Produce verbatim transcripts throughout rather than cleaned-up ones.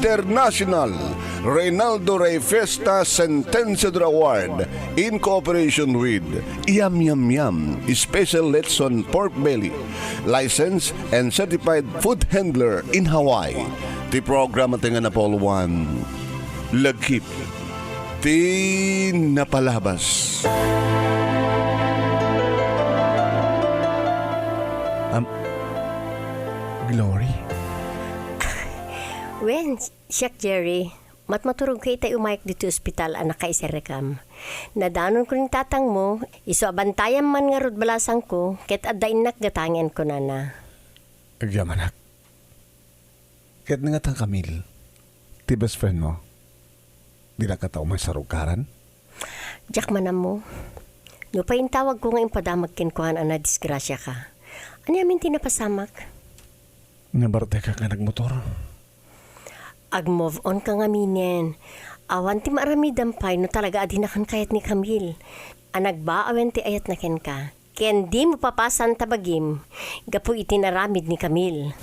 International Reynaldo Rey Fiesta Sentenciador Award in cooperation with Yum Yum Yum Special Lechon Pork Belly, licensed and certified food handler in Hawaii. Ti programa ti nga napauloan, Lagip ti Napalabas. Am, Glory? Wen, siak, Jerry. Matmaturogko itay umayak ditoy ospital a nakaiserrekam. Nadanonko ni tatangmo, isu a bantayam man ngarud balasangko, ket adda innak gatangen, kunana. Agyamanak. Ket nga ta Camille, ti best friend mo, dina kata umay sarugaran? Diak man ammo. Nupay intawagko nga impadamag kenkuana a nadisgrasiaka. Aniamin ti napasamak? Nabartek ka nga nagmotor. Ag-move on ka ngaminen. Awan ti maaramidam pay no talaga a dinakan kayat ni Camille. A nagbaawen ti ayatna kenka. Ken dimo papasan ta bagim gapu iti naramid ni Camille.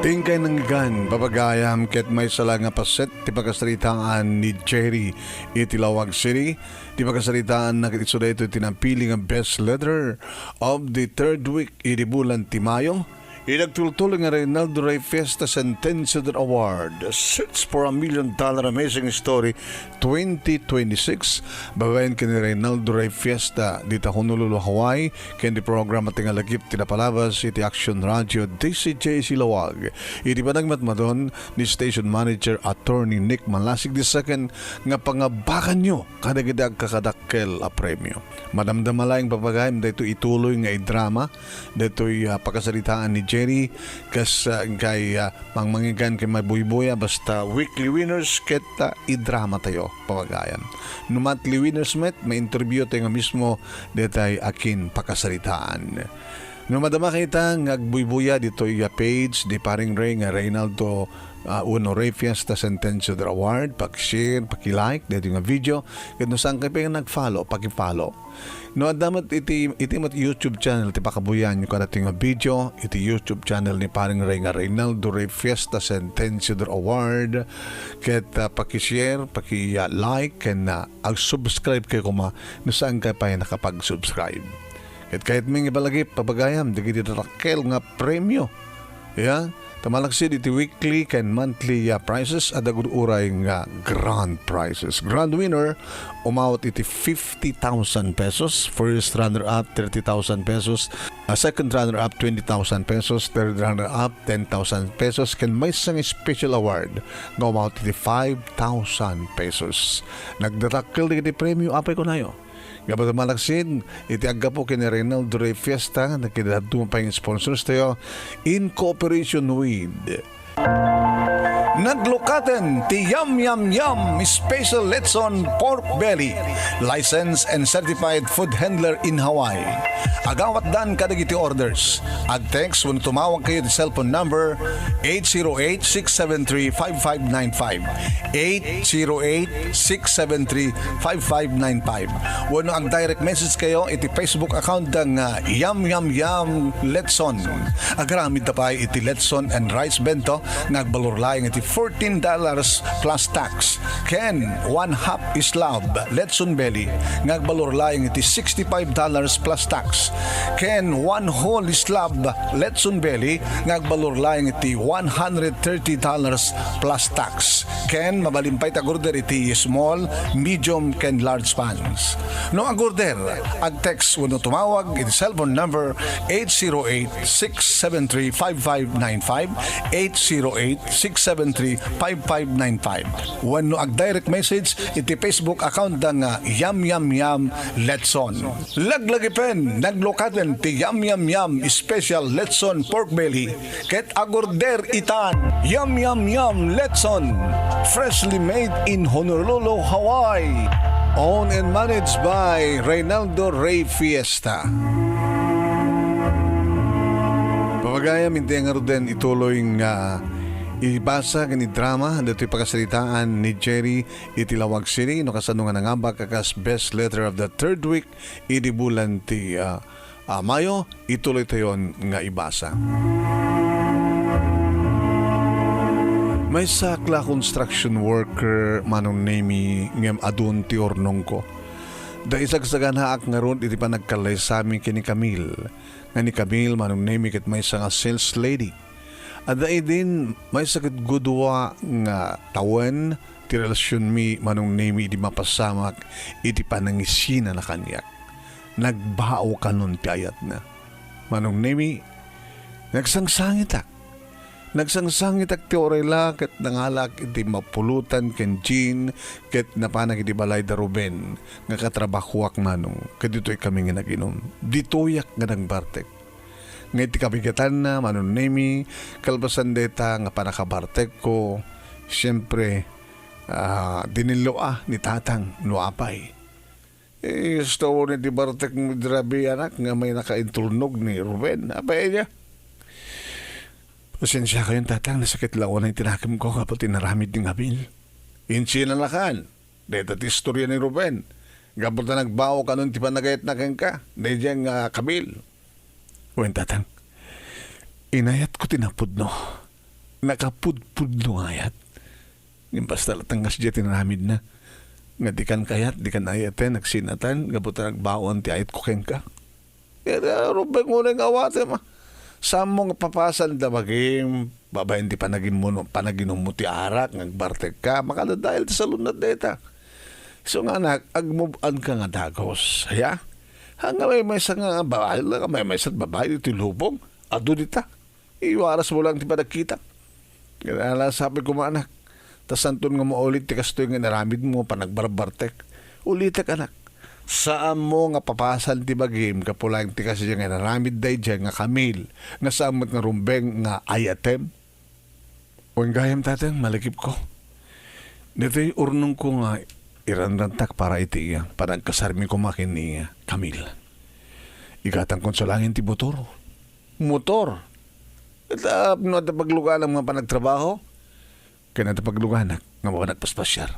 Ti inkay nanggan, papagayam, ket maysa la nga paset ti pakasaritaan ni Jerry iti Laoag City. Ti pakasaritaanna ket isu daytoy ti napili nga best letter of the third week idi bulan ti Mayo. Inagtultuloy nga Reynaldo Rey Fiesta Sentenciador Award, Search for a Million Dollar Amazing Story twenty twenty-six, babaen ken ni Reynaldo Rey Fiesta dita Honolulu, Hawaii, ken ti programa ti nga Lagip ti Napalabas iti Action Radio D C J C Laoag. Iti panagmatmaton ni Station Manager Attorney Nick Malasig the second nga pangabakanyo kadagiti agkakadakkel a premio. Madamdama laeng, papagayam, daytoy ituloy nga idrama, daytoy, ah, pakasaritaan ni Jerry, kas, ah, kay, ah, mangmangigan kay magbuybuya, basta weekly winners ket, ah, idrama tayo, papagayam. No monthly winners met, ma-interview tayo nga mismo, daytay akin pakasaritaan. No madama kita nga agbuybuya ditoy, ah, page ni Paring Ray nga Reynaldo, ah, Uno Ray Fiesta Sentenciador Award, pag-share, paki-like daytoy nga video, ket no saan kayo pay nga nag-follow, paki-follow. No adda met iti, iti met YouTube channel ti pakabuyaanyo kadaytoy nga video, iti YouTube channel ni Paring Ray nga Reynaldo Ray Fiesta Sentenciador Award, ket, ah, paki-share, paki-, ah, like, ken, ah, ag-subscribe kayo koma no saan kayo pay nakapag-subscribe. Ket kayatmi nga ibalagip, papagayam, dagiti dakkel nga premio. Ya, ta malaksid iti weekly ken monthly, ya, prizes, adda gur-uray nga grand prizes. Grand winner, umawat iti fifty thousand pesos. First runner-up, thirty thousand pesos. A second runner-up, twenty thousand pesos. Third runner-up, ten thousand pesos. Ken maysa nga special award nga umawat iti five thousand pesos. Nagdadakkel dagiti premio, apay kunayo. Gapu ta malaksid, iti aggapu ken ni Reynaldo Rey Fiesta, nakidaduma pay nga sponsors tayo, in cooperation with Naglukaten ti Yum Yum Yum Special Lechon Pork Belly, licensed and certified food handler in Hawaii. Agawatdan kadagiti orders. Ag-text wenno tumawag kayo ti cellphone number eight zero eight, six seven three, five five nine five. Eight zero eight, six seven three, five five nine five. Wenno ag-direct message kayo iti Facebook account da nga Yum Yum Yum Letson. Agaramid ta pay iti Letson and Rice Bento nga agbalor laeng iti fourteen dollars plus tax. Ken one half slab Letson Belly nga agbalor laeng iti sixty-five dollars plus tax. Ken one whole slab Letson Belly nga agbalor laeng iti one hundred thirty dollars plus tax. Ken mabalin pay ti ag-order iti small, medium, ken large pans. No ag-order, ag-text wenno tumawag iti cellphone number eight zero eight, six seven three, five five nine five, eight zero eight, six seven three, five five nine five. Wenno ag-direct message iti Facebook account da nga Yum Yum Yum Letson. Laglagipen, naglukaten ti Yum Yum Yum Special Letson Pork Belly ket ag-order itan. Yum Yum Yum Letson, freshly made in Honolulu, Hawaii. Owned and managed by Reynaldo Rey Fiesta. Papagayam, inti ngaruden ituloy nga Ibasa ken idrama ditoy pakasaritaan ni Jerry iti Laoag City, no kasano nga nangabak a kas best letter of the third week idi bulan ti, ah, ah, Mayo, ituloytayon nga ibasa. Maysaak la construction worker, Manong Nemi, ngem adun ti urnongko. Da isagsaganaak ngarud iti panagkallaysami ken ni Camille. Nga ni Camille, Manong Nemi, ket maysa nga sales lady. Adda idin maysa ket gudua nga tawen ti relasionmi, Manong Nemi, idi mapasamak iti panangisinana kaniak. Nagbao kanon ti ayatna. Manong Nemi, nagsangsangitak. Nagsangsangitak ti uray la ket nangalak iti mapulotan ken Jean ket napanak iti balay da Ruben nga katrabahoak, Manong, ket ditoy kami nga nag-inum. Ditoyak nga nagbartek. Nga iti kabigatanna, Manong Nemi, kalpasan dayta nga panakabartekko, siempre, ah, dinillo a ni Tatang no apay. Eh, gusto ni ti bartekmo idi rabii, anak, nga may nakaintulnog ni Ruben. Apay aya? Pasensiakayon, Tatang, nasakit la unay ti nakemko gapu ti naramid ni Camille. Insinanakan. Dayta ti istoria ni Ruben. Gapu ta nagbao kanon ti panagayatna kenka, daydiay nga Camille. Wen, Tatang, inayatko ti napudno. Nakapudpudno nga ayat. Ngem basta latta nga kasdiay ti naramidna. Nga dikan kayat, dikan ayaten, agsinatan, gapu ta nagbaon ti ayatko kenka. Ita, Ruben, unay nga awatem, ah. Saanmo nga papasan da bagim, babaen ti panagimmo-, panaginummo ti arak, nga agbartekka, makadadael ti salunat dayta. Isu nga, anak, ag-move on ka nga dagus, aya? Haan nga maymaysa nga babae, nga maymaysa nga babae iti lubong, adu dita. Iwarasmo lang ti panagkitak. Ala, sapay koma, anak. Ta saanton nga maulit ti kastoy nga inaramidmo, panagbarbartek. Ulitek, anak. Saanmo nga papasan ti bagim gapu laeng ti kasdiay nga inaramid daydiay nga Camille, nga saan met nga Ruben nga ayatem. Wen gayam, Tatang, malagipko. Ditoy urnongko nga iranrantak para iti iya, panagkasarmi koma ken ni Camille. Igatangkon sa langin ti motor. Motor? Ita, no adda pagluganam nga panagtrabaho? Ken adda pagluganak nga panagpaspasiar.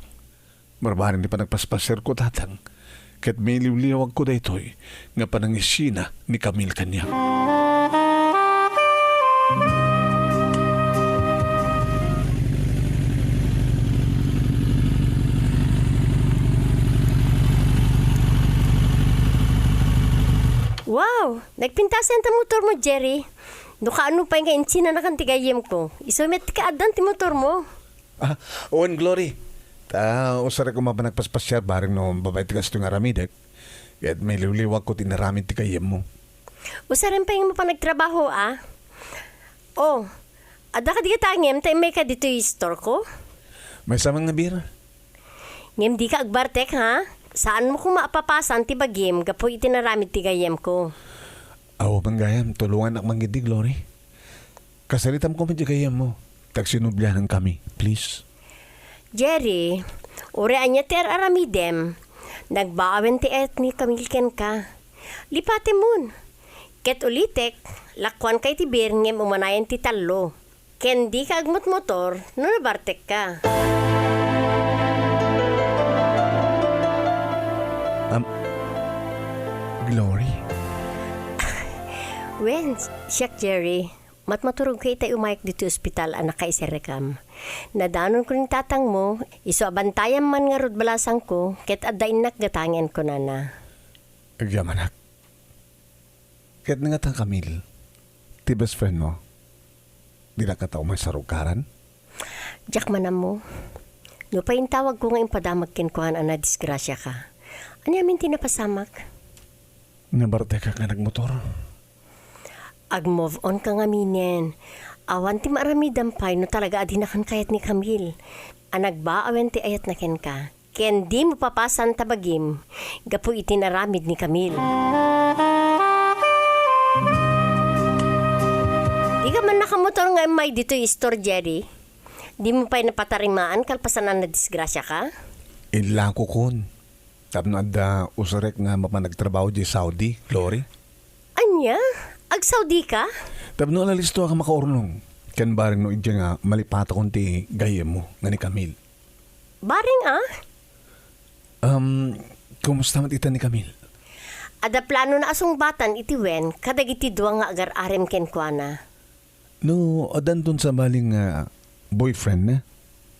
Barbareng ti panagpaspasiarko, Tatang, ket maliliwliwagko daytoy nga panangisina ni Camille kaniak. Wow! Nagpintasen ta motor mo, Jerry. No kaano pay nga insinanakan ti gayyemko, isu met ti kaaddan ti motormo. Ah, wen, Glory. Ta, usarek koma panagpaspasiar bareng no babaen ti kastoy nga aramidek. Ket maliliwliwagko ti inaramid ti gayyemmo. Usarem pay nga mapan agtrabaho, a? Oh, adda kadi katangem ta immayka ditoy store ko? Maysa man nga bir. Ngem dika agbartek, ha? Saanmo koma a papasan ti bagim gapu iti inaramid ti gayyemko. Aw, man gayam, tulonganak man ketdi, Glory. Kasaritam koma ti gayyemmo. Tagsinublianankami, please. Jerry, uray ania ti ar-aramidem, nagbaawen ti ayat ni Camille kenka. Lipatemon. Ket ulitek, lakuanka iti bir ngem umanayen ti tallo. Ken dika agmotmotor no nabartekka. Am, Glory? Wen, siak, Jerry. Matmaturogka itay umayak ditoy ospital a nakaiserekam. Nadanonko ni tatangmo, isu a bantayam man ngarud balasangko, ket adda innak gatangen, kunana. Agyamanak. Ket ni ngatang Camille, ti best friend mo, dina kata umay sarukaran? Diak man ammo. Nupay intawagko nga impadamag kenkuana a nadisgrasiaka. Aniamin ti napasamak? Nabartekak nga nagmotor. Ag-move on ka ngaminen. Awan ti maaramidam pay no talaga a dinakan kayat ni Camille a nagbaawen ti ayatna kenka. Ken dimo papasan ta bagim gapu iti naramid ni Camille. Dika man nakamotor nga immay ditoy istor, Jerry. Dimo pay napatarimaan kalpasan a nadisgrasiaka? Illakokon. Tapno adda usarek nga mapan agtrabaho diay Saudi, Glory. Ania? Ag-Saudi ka? Tapno nalisto a makaurnong. Ken bareng no idiay nga malipatakon ti gayyemmo nga ni Camille. Bareng, ah? Um, kumusta met ita ni Camille? Adda planona a sungbatan iti wen kadagiti dua nga agar-arem kenkuana. No, addanton sabali nga boyfriend na?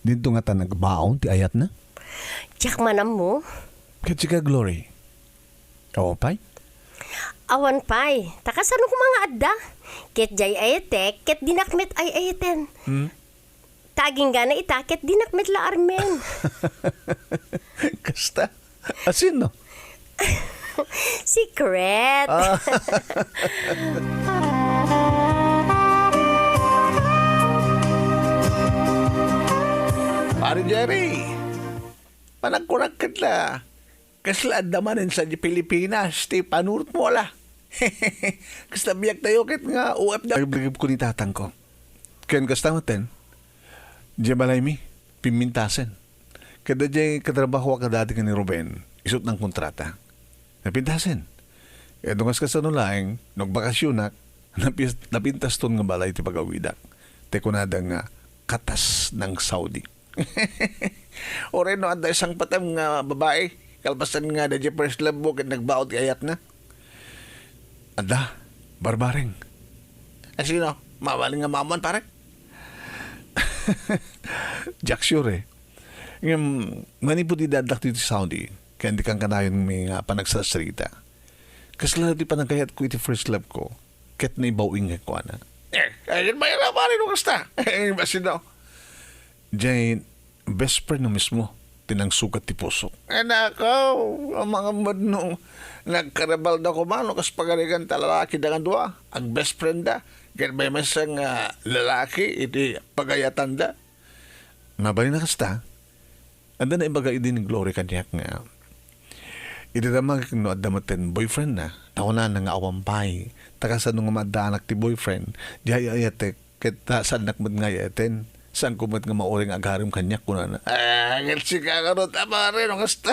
Dinto ngata nagbaon ti ayatna? Diak man ammo. Ket sika, Glory? Awan pay? Awan pay. Ta kasano koma nga adda? Ket diay ayatek, ket dinak met ay-ayaten. Hmm? Ta aginggana ita, ket dinak met la armen. Kasta? Asino? Secret. Ah. Pare Jerry, panagkunak ket la. Kasla adda manen sadiay Pilipinas ti panurotmo, ala. Kasla biagtayo ket nga O F W. Ibigib ko ni tatangko. Ken kasta metten, diay balaymi, pimmintasen. Ket diay katrabahoak a dati ken ni Ruben, isut' nangkontrata. Napintasen. Ket no kas-, kasano laeng, no agbakasionak, napis-, napintaston nga balay ti pagawidak. Ti kunada nga, katas ng Saudi. Uray no adda isangpetem nga babai, kalpasan nga diay first love mo ket nagbaon ti ayatna. Adda, barbareng. Asino? Mabalin nga maammoan, pare? Diak sure, eh. Ngem, manipud idi addak ditoy Saudi, ken di kankanayon mi nga panagsarsarita. Kasla ti panagkayatko iti first love ko, ket naibaw-ing kenkuana. Eh, ay, ket mayat, pare, no kasta. Eh, asino? Diay best friend na mismo ti nangsukat ti pusok. Ay, nakaw, amangan met no nagkaribalda koma no kas pagarigan ta lalaki da nga dua, ag-best friend da, ket maymaysa nga lalaki iti pagayatanda. Mabalin a kasta, adda naibaga idi ni Glory kaniak nga, iti damagek no adda metten boyfriend na, ta kunana nga awan pay, ta kasano nga maaddaanak ti boyfriend, diay ay-ayatek, ket ta saannak met nga ay-ayaten, saanko met nga mauray nga agarem kaniak, kunana. Ah, ket sika ngarud, a, pare, no kasta.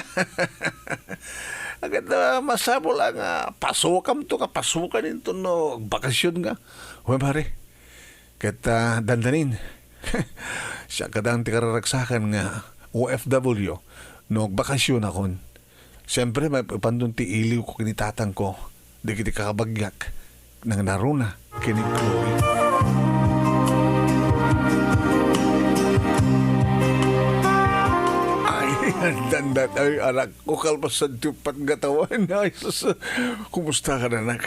Ket, ah, masapul a nga pasukamto nga pasukan inton no agbakasyon ka. Wen, pare, ket, ah, dandanin. Siak kadi ti kararagsakan nga O F W no agbakasyonakon. Siempre, maipanton ti iliwko ken ni tatangko dagiti kakabagiak, nangngaruna ken ni Chloe. Ay, dandat, ay, anak ko, kalpasan ti uppat nga tawen. Ay, sus, kumusta ka, anak?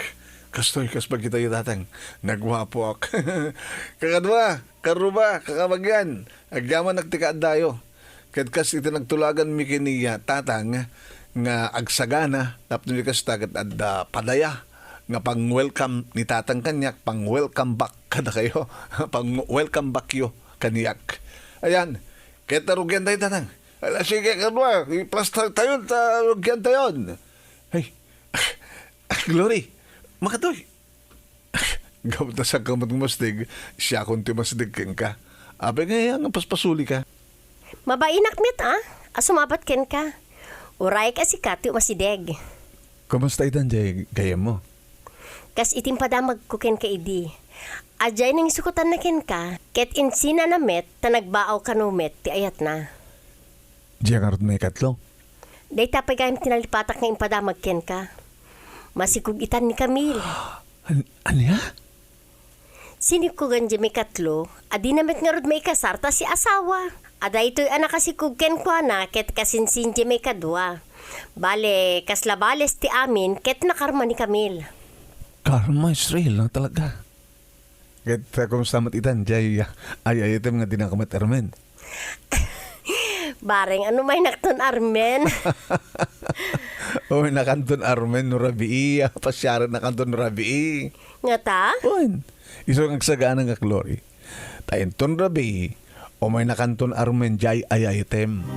Kastoy, kas bagitayo, tatang. Nagwapoak. Kakadua, karuba, kakabagian, agyamanak ti kaaddayo. Ket kas iti nagtulaganmi ken ni tatang nga agsagana, tapno di kasta ket adda padaya nga pang-welcome ni tatang kaniak, pang-welcome back kadakayo, pang-welcome backyo kaniak. Ayan, ket narugian tayo, tatang. Ala, sige, kadua, i-plaster tayo, ta rugian tayo. Hey, Glory, makatoy. Gapu ta saan ka met nga masdig, siakon ti masdig kenka. Apay nga aya nga paspasuli ka? Mabainak met, a, a sumabat kenka. Uray a sika ti umasideg. Kumusta itan diay gayyemmo? Kas iti impadamagko kenka idi. Adiay nangisukotanna kenka, ket insinana met ta nagbaaw kano met ti ayatna. Diay ngarud maikatlo? Dayta pay gayam ti nalipatak nga impadamag kenka. Masikog itan ni Camille. An-, ania? Sinikkogan diay maikatlo, a dina met ngarud maikasar ta siasawa. A daytoy a nakasikog kenkuana ket kasinsin diay maikadua. Bale, kasla bales ti amin ket nakarma ni Camille. Karma is real, no, talaga. Ket, uh, kumusta met itan, diay, uh, ay-ayatem nga dinaka met armen? Bareng ano, umaynakanton armen. Umaynakanton armen no rabii, ah, pasiarennakanton no rabii. Ngata? Wen, isu nga agsagana nga Glory. Ta inton rabii, umaynakanton armen diay ay-ayatem.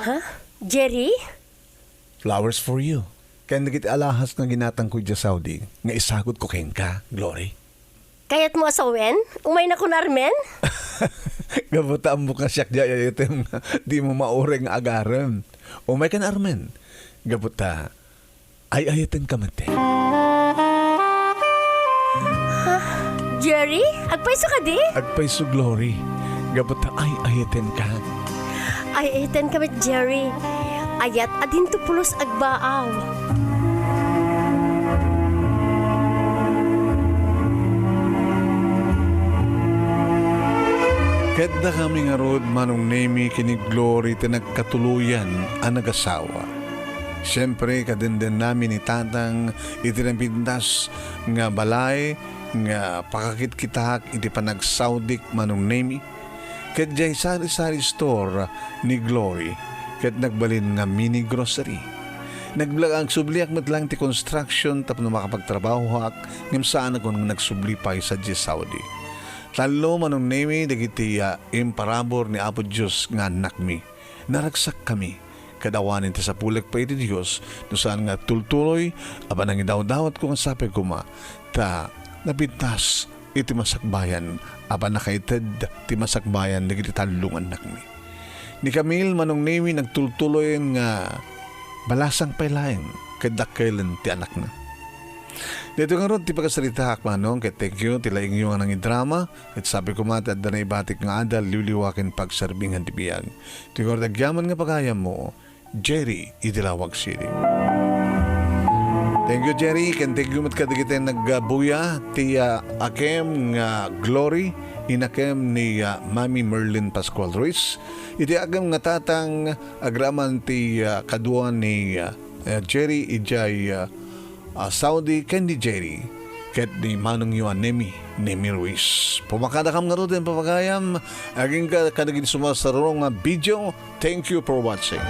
Ha? Jerry? Flowers for you. Ken dagiti alahas nga ginatangko idiay Saudi nga isagutko kenka, Glory. Kayatmo a sawen? Umaynakon armen? Gapu ta ammok nga siak diay ay-ayatem nga dimo mauray nga agarem. Umaykan, Armen, gapu ta ay-ayatenka met. Ha? Jerry? Agpayso kadi? Agpayso, Glory, gapu ta ay-ayatenka. Ay-ayatenka met, Jerry. Ayat a dinto pulos agbaaw. Ket dakami ngarud, Manong Nemi ken ni Glory ti nagkatuloyan a nagasawa. Siempre, kadendennami ni Tatang iti napintas nga balay nga pakakitkitaak iti panagsaodik, Manong Nemi. Ket diay sari-sari store ni Glory ket nagbalin nga mini grocery. Nagla-, agsubliak met laeng ti construction tapno makapagtrabahoak, ngem saanak nga nagsubli pay sadiay Saudi. Tallo, Manong Nemi, dagiti, ah, imparabur ni Apo Dios nga annakmi. Naragsakkami, ket awanen ti sapulek pay iti Dios no saan nga tultuloy a panangidawdawatko nga sapay koma ta napintas iti masakbayan a pannakaited ti masakbayan dagiti tallo nga annakmi. Ni Camille, Manong Nemi, nagtultuloyen nga balasang pay laeng ket dakkelen ti annakna. Daytoy ngarud ti pakasaritaak, Manong, ket thank you ti laingyo nga nangidrama, ket sapay koma ti adda naibatik nga adal, liwliwa ken pagserbi nga di biag. Ti ngarud agyaman nga pagayammo, Jerry, iti Laoag City. Thank you, Jerry, ken thank you met kadagiti nagbuya ti, ah, akem nga Glory, inakem ni, ah, Mami Merlin Pascual Ruiz. Iti akem nga tatang, agraman ti, ah, kadua ni, ah, eh, Jerry idiay, ah, ah, Saudi ken ni Jerry ket ni manongyo a Nemi, Nemi Ruiz. Pumakadakam ngarud iti pagayam, agingga kadagiti sumarsarungong nga video. Thank you for watching.